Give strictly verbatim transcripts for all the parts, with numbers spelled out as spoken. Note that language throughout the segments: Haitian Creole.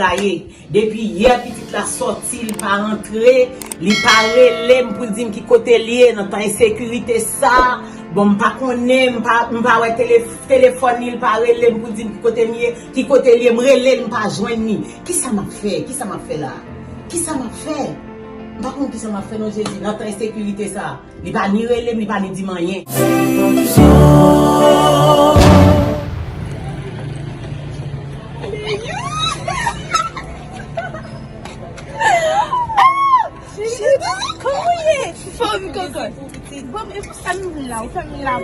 la ye. Depi yè pitit la sòti, li pa rantre, li pa rele m pou l di m ki kote l ye nan tan ensekirite sa. Bon, m pa konnen, m pa, m pa wè tele-, telefòn li, li pa rele m pou l di m ki kote m ye, ki kote l ye, m rele l, m pa jwenn li. Kisa m ap fè? Kisa m ap fè la? Kisa m ap fè? M pa konn kisa m ap fè non Jezi, nan tan ensekirite sa. Li pa ni rele m, li pa ni di m anyen. Cheri, kòman w ye? Fanm kòkòt. Bon, e pou sa nou vin la, ou fè m la.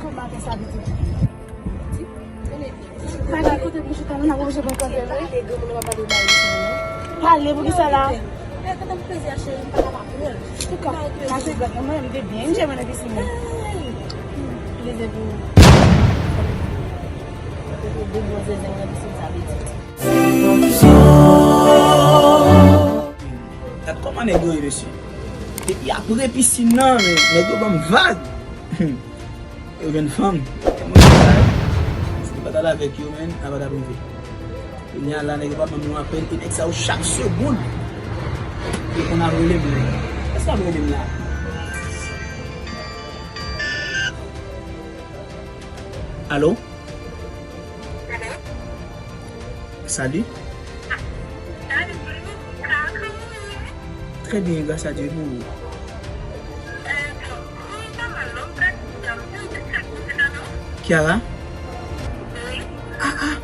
Kòman sa vin? Pa gen kote pou chita, nou pa oblije pran kanpe vre. Pale pou ki sa la? Touka, mache gòt mwen, m te byen enjoy mwen nan pisin nan. Plize pou pou bon zèzè nan pisin sa vle di. Gad kòman nèg yo ye, mesye. Depi apre pisin nan, nèg yo ban m vag. Yo jwenn fanm. Mwen, si yo pa t al avèk yo, menn, sa pa t ap rive. Kounye a la, nèg yo pa ban m yon apèl, e nèg sa yo chak segonn yo konn ap rele m. Èske y ap rele m la? Alo? Salut. Très bien, grâce à Dieu, et vous? Kiara? Ah, ah.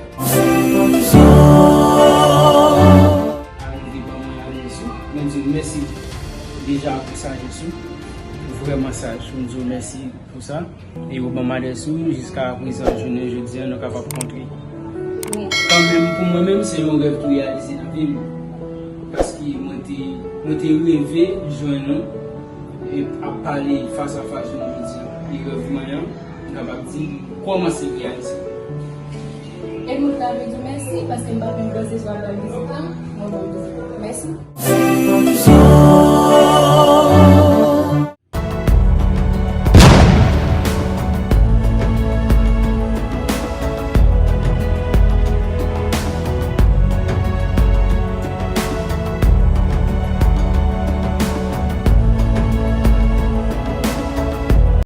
Arive ban mwen adrès ou. Mwen di w mèsi deja pou sajès ou. Ou vrèman saj. Mwen di w mèsi pou sa. E ou ban m adrès ou, jiska prezan, jounen jodi a, nou kapab kontre. Kanmenm, pou mwen menm, se yon rèv ki reyalize nan vi m. Paske mwen te, mwen te reve jwenn ou e ap pale fas a fas jounen jodi a. E rèv mwen an, m kapab di, kòmanse reyalize. E moun nan vle di w mèsi, paske m pa t menm panse sou ap bay vizit la, mwen ban w vizit la. Mèsi.